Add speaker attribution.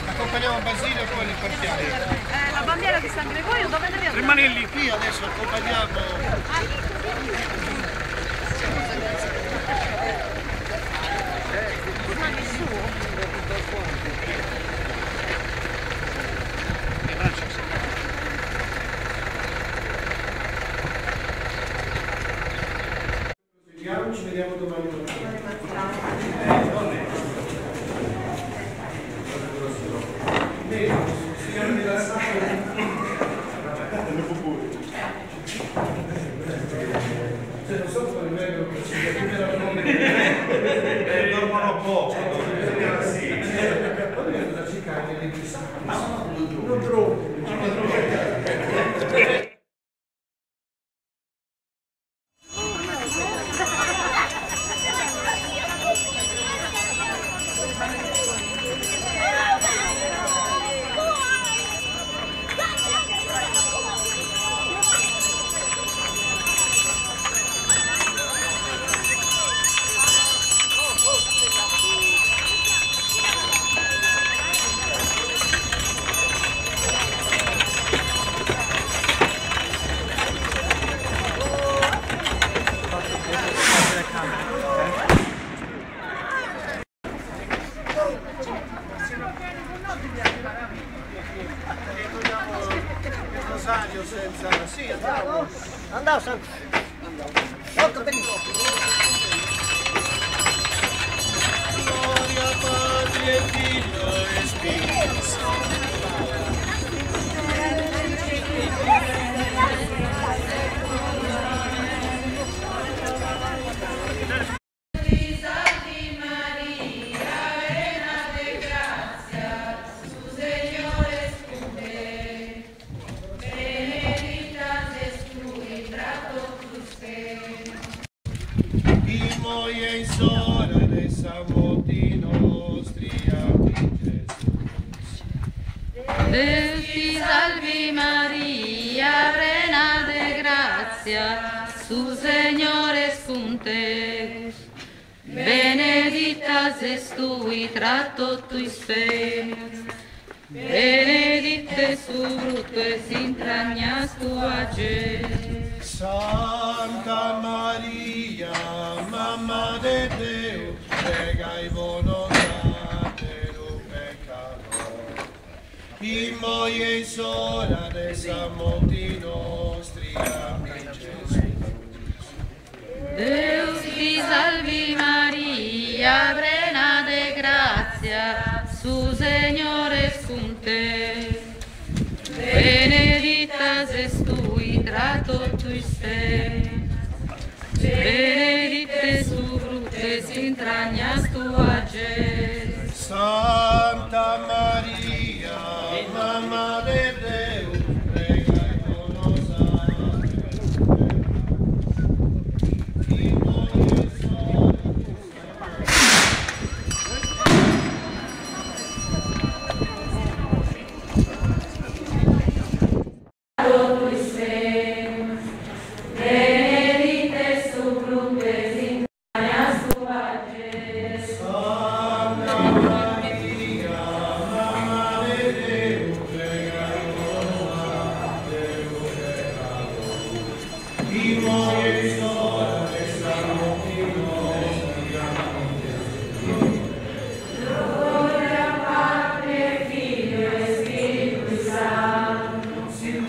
Speaker 1: Accompagniamo Basilio e poi ripartiamo.
Speaker 2: La bandiera di San Gregorio dove deve andare?
Speaker 1: Rimani lì. Qui adesso accompagniamo. Vediamo, ci vediamo domani mattina. Bene, signor rilassato. Cioè, non so come vengono,
Speaker 3: Eh, dormono poco. Sì.
Speaker 1: Poi vengono da cercare nei Non trovo. Il rosario senza... Sì, andiamo.
Speaker 4: Andavo, Santo. Molto benissimo.
Speaker 1: Gloria Patri e Figlio e Spirito Santo. In moi e in sora de sa morti nostri. Amen. Gesù.
Speaker 5: Deus ti salvi Maria, plena de gratia, su Señor es con te. Benedicta es tui tra totus feminas, benedicta es su fruto es entrañas tua Gesù.
Speaker 1: Santa Maria, Mamma de Deu, prega i volontà un peccato. In moi e in sora de sa morti nostri. Amen. Gesù.
Speaker 5: Deus ti salvi Maria, plena de gratia, su Señor es con te. Benedicta es tui tra totus feminas, benedicta es su fruto es entrañas tua Gesù.
Speaker 1: Santa Maria, Mamma de Deu, prega i nosaltres. In moi e sora
Speaker 5: Totus feminas, benedicta es su fruto es entrañas tua Gesù.
Speaker 1: Santa Maria, Mamma de Deu, prega i nosaltres peccatori. In moi e sora de sa morti nostri. Amen.
Speaker 5: Gloria Patri et Filio et Spiritui Sancto.
Speaker 1: Sic